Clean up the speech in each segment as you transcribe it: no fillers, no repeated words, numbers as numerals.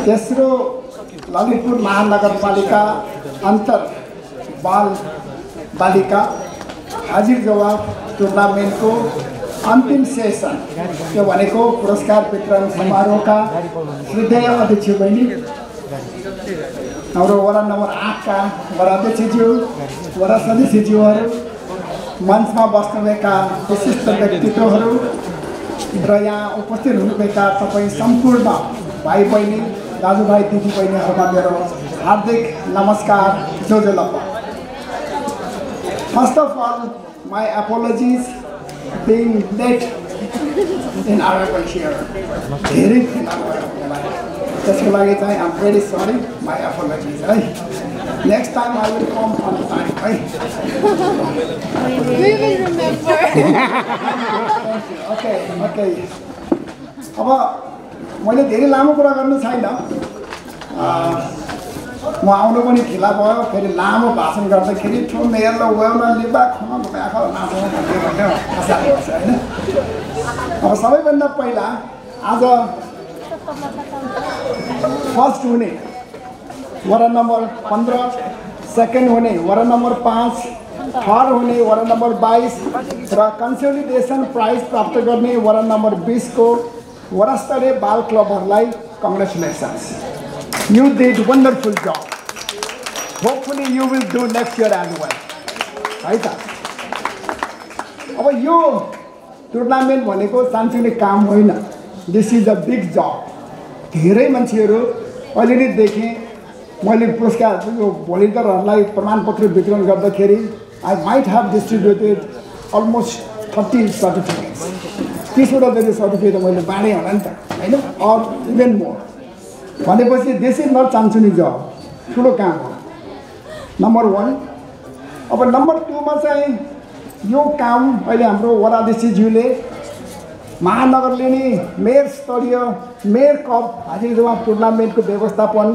तेस्रो ललितपुर महानगरपालिका अन्तर बाल बालिका हाजिर जवाब टुर्नामेन्टको अन्तिम सेसन त्यो भनेको पुरस्कार वितरण समारोहका श्रद्धेय अध्यक्ष बहिनी हाम्रो वडा नम्बर 8 का वडा अध्यक्षज्यू वडा सदस्यज्यूहरू मञ्चमा बस्नुभएका विशिष्ट व्यक्तित्वहरू र यहाँ उपस्थित हुनुभएका तपाईँ सम्पूर्ण भाइ बहिनी दाजुभाइ दिदीबहिनीहरूमा मेरो हार्दिक नमस्कार जोजोलप्पा। First of all, my apologies being late in arrival here. धेरै त्यसको लागि चाहिँ I'm very sorry, my apologies है। Next time I will come on time है। We will remember. Okay. अब मैले धेरै लामो कुरा गर्नु छैन। म आउनु पनि ढिला भयो, फेरि लामो भाषण गर्दाखेरि ठो मेल वेलमा लिबा खमा भएका नाच्न भन्ने आशा गर्छ हैन। अब सबैभन्दा पहिला आज फर्स्ट हुने वडा नम्बर 15, सेकेन्ड हुने वडा नम्बर 5, थर्ड हुने वडा नम्बर 22 र कन्सोलिडेसन प्राइज प्राप्त गर्ने वडा नम्बर 20 को वडा स्तरीय बाल क्लबहरूलाई congratulations. You did wonderful job. Hopefully you will do next year as well. है त। अब यो टुर्नामेन्ट भनेको सानसानो काम होइन। This is a big job. धेरै मान्छेहरू अहिले नै देखेँ मैले पुरस्कार भोलिन्टियरहरूलाई प्रमाणपत्र वितरण गर्दाखेरि I might have distributed almost 30 certificates. 30वटा जति सर्टिफिकेट मैले बाँडेँ होला नि त हैन, or even more. भनेपछि दिस इज नट सानसानो जब, ठुलो काम हो नम्बर 1। अब नम्बर 2 मा चाहिँ यो काम अहिले हाम्रो वडा अध्यक्षज्यूले महानगरले नै मेयर स्तरीय मेयर कप हाजिर जवाब टुर्नामेन्टको व्यवस्थापन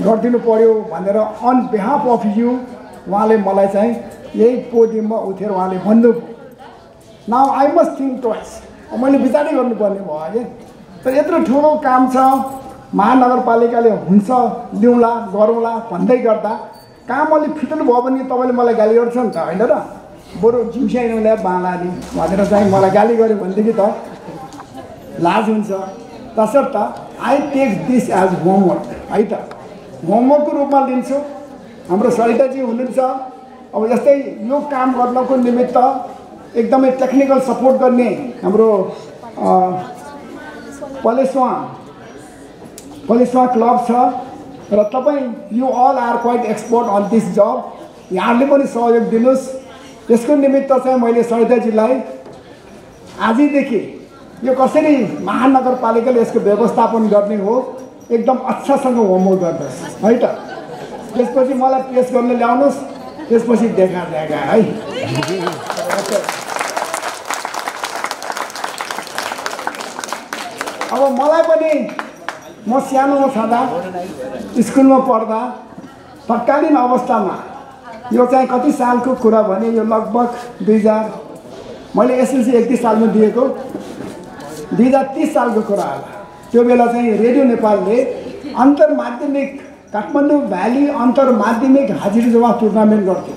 गरिदिनु पर्यो भनेर अन बिहाफ अफ यु उहाँले मलाई चाहिँ यही पोडियममा उठेर उहाँले भन्नुभयो। Now I must think twice. मैले विचारै गर्नुपर्ने भयो है। तर यत्रो ठुलो काम छ, महानगरपालिकाले हुन्छ दिउँला गरौँला भन्दै गर्दा काम अलि फिट्नु भयो भने तपाईँले मलाई गाली गर्छ नि त होइन र। बरु झिम्स्याइनुलाई बाँलाली भनेर चाहिँ मलाई गाली गर्यो भनेदेखि त लाज हुन्छ। तसर्थ I take this as homework है त, होमवर्कको रूपमा लिन्छु। हाम्रो सरिताजी हुनुहुन्छ, अब जस्तै यो काम गर्नको निमित्त एकदमै टेक्निकल सपोर्ट गर्ने हाम्रो पलेसवा क्लब छ र तपाईँ you all are quite expert on this job. यहाँहरूले पनि सहयोग दिनुहोस्। यसको निमित्त चाहिँ मैले सरिताजीलाई आजैदेखि यो कसरी महानगरपालिकाले यसको व्यवस्थापन गर्ने हो एकदम अच्छासँग होमवर्क गर्नुहोस् है त। त्यसपछि मलाई पेस गर्न ल्याउनुहोस्, त्यसपछि देखा है। अब मलाई पनि म सानोमा छँदा स्कुलमा पढ्दा तत्कालीन अवस्थामा यो चाहिँ कति सालको कुरा भने यो लगभग 2000 मैले एसएलसी 31 सालमा दिएको 2030 सालको कुरा होला। त्यो बेला चाहिँ रेडियो नेपालले अन्तर माध्यमिक काठमाडौँ भ्याली अन्तर माध्यमिक हाजिर जवाब टुर्नामेन्ट गर्थ्यो।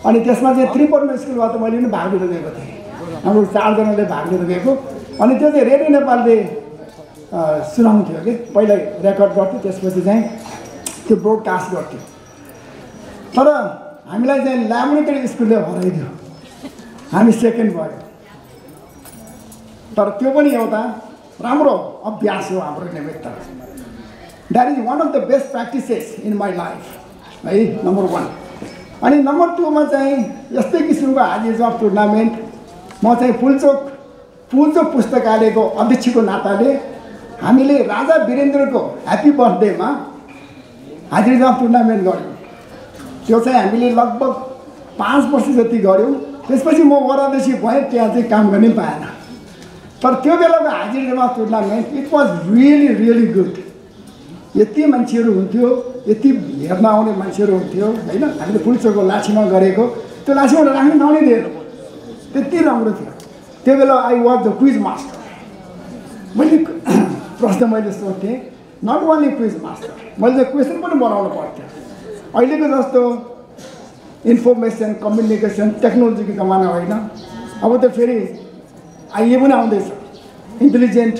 अनि त्यसमा चाहिँ त्रिपन्न स्कुलबाट मैले पनि भाग लिएर गएको थिएँ। हाम्रो 4 जनाले भाग लिएर गएको। अनि त्यो चाहिँ रेडियो नेपालले सुनाउँथ्यो कि पहिला रेकर्ड गर्थ्यो, त्यसपछि चाहिँ त्यो ब्रोडकास्ट गर्थ्यो। तर हामीलाई चाहिँ ल्याबोरेटरी स्कुलले हराइदियो, हामी सेकेन्ड भयो। तर त्यो पनि एउटा राम्रो अभ्यास हो हाम्रो निमित्त। That is one of the best practices in my life है, नम्बर 1। अनि नम्बर 2 मा चाहिँ यस्तै किसिमको हाजिर जवाब टुर्नामेन्ट म चाहिँ पुल्चोक पुस्तकालयको अध्यक्षको नाताले हामीले राजा वीरेन्द्रको ह्याप्पी बर्थडेमा हाजिर जवाब टुर्नामेन्ट गऱ्यौँ। त्यो चाहिँ हामीले लगभग 5 वर्ष जति गऱ्यौँ। त्यसपछि म वडा अध्यक्ष भएँ, त्यहाँ चाहिँ काम गर्नै पाएन। तर त्यो बेलाको हाजिर जवाब tournament it was really good. यति मान्छेहरू हुन्थ्यो, यति हेर्न आउने मान्छेहरू हुन्थ्यो होइन। हामीले पुल्चोकको लाछीमा गरेको, त्यो लाछीमा राख्ने ठाउँ नै दिएन, त्यति राम्रो थियो। त्यो बेला I was the quiz master. मैले प्रश्न मैले सोध्थेँ नट ओन्ली क्विज मास्टर, मैले चाहिँ क्वेसन पनि बनाउनु पर्थ्यो। अहिलेको जस्तो इन्फर्मेसन कम्युनिकेसन टेक्नोलोजीको जमाना होइन। अब त फेरि आइए पनि आउँदैछ, इन्टेलिजेन्ट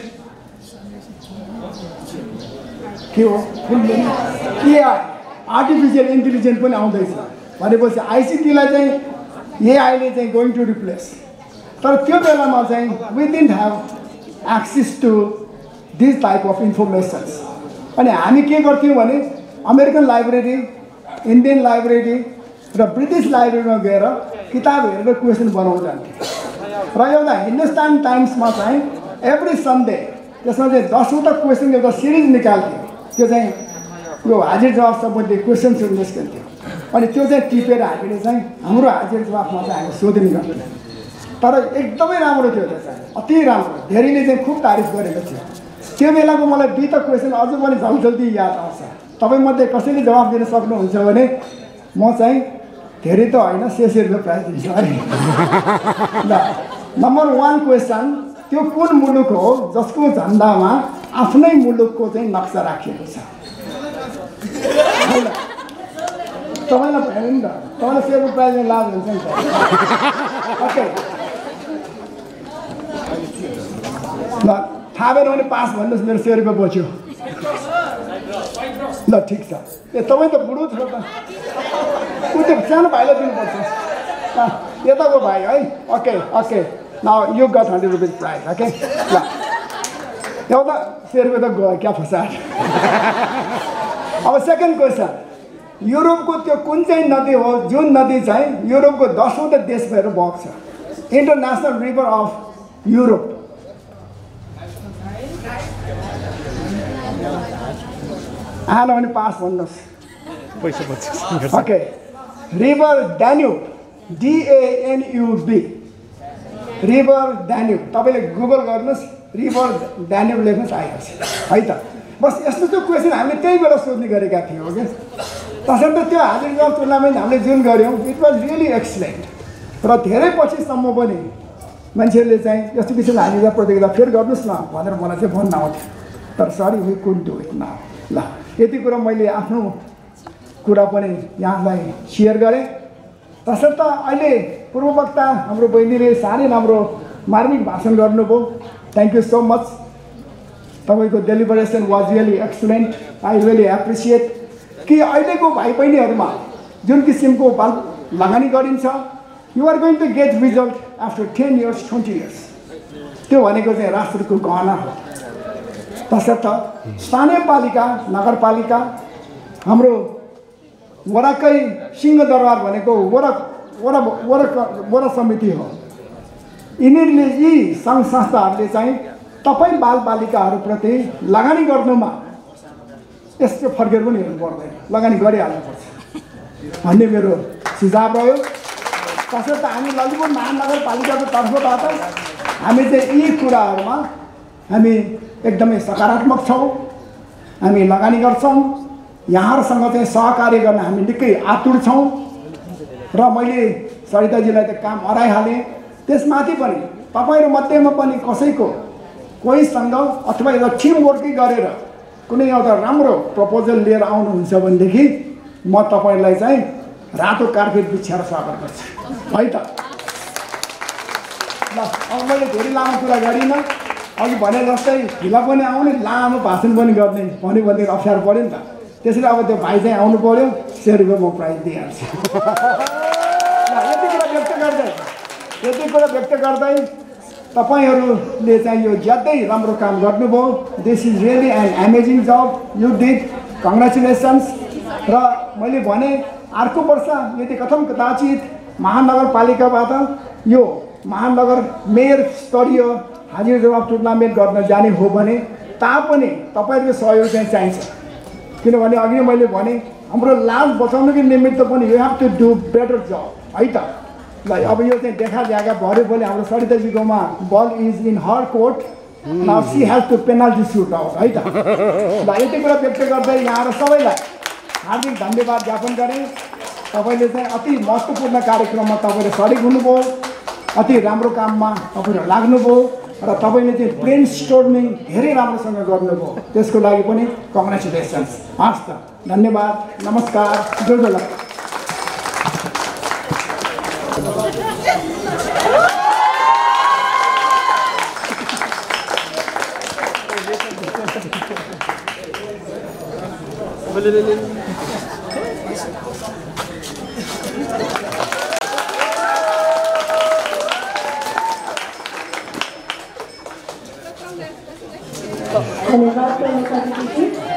के हो एआई, आर्टिफिसियल इन्टेलिजेन्स पनि आउँदैछ भनेपछि आइसिटीलाई चाहिँ एआईले चाहिँ गोइङ टु रिप्लेस। तर त्यो बेलामा चाहिँ we didn't have access to this type of informations. अनि हामी के गर्थ्यौँ भने अमेरिकन लाइब्रेरी, इन्डियन लाइब्रेरी र ब्रिटिस लाइब्रेरीमा गएर किताब हेरेर क्वेसन बनाउनु जान्थ्यौँ। र एउटा हिन्दुस्तान टाइम्समा चाहिँ एभ्री सन्डे त्यसमा चाहिँ 10वटा क्वेसन एउटा सिरिज निकाल्थ्यो। त्यो चाहिँ यो हाजिर जवाफ सम्बन्धी क्वेसन्सहरू निस्कन्थ्यो। अनि त्यो चाहिँ टिपेर हामीले चाहिँ हाम्रो हाजिर जवाफमा चाहिँ हामी सोध्ने गर्थ्यौँ। तर एकदमै राम्रो थियो त्यो चाहिँ, अति राम्रो। धेरैले चाहिँ खुब तारिफ गरेको थियो। त्यो बेलाको मलाई 2टा क्वेसन अझ पनि जल्दी याद आउँछ। तपाईँमध्ये कसैले जवाफ दिन सक्नुहुन्छ भने म चाहिँ धेरै त होइन 600 रुपियाँ प्राइज दिन्छु है। ल, नम्बर 1 क्वेसन, त्यो कुन मुलुक हो जसको झन्डामा आफ्नै मुलुकको चाहिँ नक्सा राखिएको छ? तपाईँलाई भयो नि त, तपाईँलाई 100 रुपियाँ प्राइजमा लाभ हुन्छ नि त। ओके, ल थाहा भएन भने पास भन्नुहोस्, मेरो 100 रुपियाँ बच्यो। ल ठिक छ। ए तपाईँ त बुढो छ त, ऊ त्यो सानो भाइलाई दिनुपर्छ। यताको भाइ है। Okay okay, now you got 100 रुपियाँ प्राइज। ओके, ल एउटा 100 रुपियाँ त गयो क्या फसाड। अब सेकेन्ड क्वेसन, युरोपको त्यो कुन चाहिँ नदी हो जुन नदी चाहिँ युरोपको 10वटा देश भएर बग्छ? International river of Europe. आएन भने पास भन्नुहोस्। Okay, river Danube, DANUB, river Danube. तपाईँले गुगल गर्नुहोस्, रिभर ड्यान्युब लेख्नुहोस्, आइहाल्छ है त। बस यस्तो त्यो क्वेसन हामीले त्यही बेला सोध्ने गरेका थियौँ कि। तसर्थ त्यो हाजिर जवाफ टुर्नामेन्ट हामीले जुन गऱ्यौँ इट वाज रियली एक्सलेन्ट। र धेरै पछिसम्म पनि मान्छेहरूले चाहिँ यस्तो विषयमा हाजिर जवाफ प्रतियोगिता फेरि गर्नुहोस् न भनेर मलाई चाहिँ भन्न आउँथ्यो। तर sorry we couldn't do it now. ल, यति कुरा मैले आफ्नो कुरा पनि यहाँलाई सेयर गरेँ। तसर्थ अहिले पूर्ववक्ता हाम्रो बहिनीले साह्रै राम्रो मार्मिक भाषण गर्नुभयो। Thank you so much. तपाईँको deliberation was really excellent. I really appreciate कि अहिलेको भाइ बहिनीहरूमा जुन किसिमको लगानी गरिन्छ, you are going to get result after 10 years 20 years। त्यो भनेको चाहिँ राष्ट्रको गहना हो। तसर्थ स्थानीय पालिका, नगरपालिका, हाम्रो वडाकै सिंहदरबार भनेको वडा समिति हो। यिनीहरूले यी सङ्घ संस्थाहरूले चाहिँ तपाईँ बालबालिकाहरूप्रति लगानी गर्नुमा यस्तो फर्केर पनि हेर्नु पर्दैन, लगानी गरिहाल्नुपर्छ भन्ने मेरो सुझाव रह्यो। तसर्थ हामी ललितपुर महानगरपालिकाको तर्फबाट हामी चाहिँ यी कुराहरूमा हामी एकदमै सकारात्मक छौँ। हामी लगानी गर्छौँ, यहाँहरूसँग चाहिँ सहकार्य गर्न हामी निकै आतुर छौँ। र मैले सरिताजीलाई त काम हराइहालेँ। त्यसमाथि पनि तपाईँहरू मध्येमा पनि कसैको कोहीसँग अथवा एउटा टिमवर्कै गरेर कुनै एउटा राम्रो प्रपोजल लिएर आउनुहुन्छ भनेदेखि म तपाईँलाई चाहिँ रातो कार्पेट बिछाएर स्वागत गर्छु है त। ल, अब मैले धेरै लामो कुरा गरिनँ। अघि भने जस्तै ढिला पनि आउने, लामो भाषण पनि गर्ने भन्यो भनेदेखि अप्ठ्यारो पऱ्यो नि त। त्यसैले अब त्यो भाइ चाहिँ आउनु पऱ्यो, 100 रुपियाँ म प्राइज दिइहाल्छु। यति कुरा व्यक्त गर्दै तपाईँहरूले चाहिँ यो ज्यादै राम्रो काम गर्नुभयो। This is really an amazing job you did, congratulations. र मैले भने अर्को वर्ष यदि कथम कदाचित महानगरपालिकाबाट यो महानगर मेयर स्तरीय हाजिर जवाफ टुर्नामेन्ट गर्न जाने हो भने तापनि तपाईँहरूको सहयोग चाहिँ चाहिन्छ। किनभने अघि नै मैले भने हाम्रो लाभ बचाउनुको निमित्त पनि you have to do better job है त। ल, अब यो चाहिँ देखा जागा भर्यो भने हाम्रो सरिताजीकोमा ball is in her court, now she has to penalty shoot out है त। ल, यति कुरा व्यक्त गर्दै यहाँहरू सबैलाई हार्दिक धन्यवाद ज्ञापन गरेँ। तपाईँले चाहिँ अति महत्त्वपूर्ण कार्यक्रममा तपाईँले सरिक हुनुभयो, अति राम्रो काममा तपाईँहरू लाग्नुभयो। र तपाईँले चाहिँ ब्रेन स्टोर्मिङ धेरै राम्रोसँग गर्नुभयो, त्यसको लागि पनि कङ्ग्रेचुलेसन्स। हस् त, धन्यवाद, नमस्कार, जोडोला। धन्यवाद।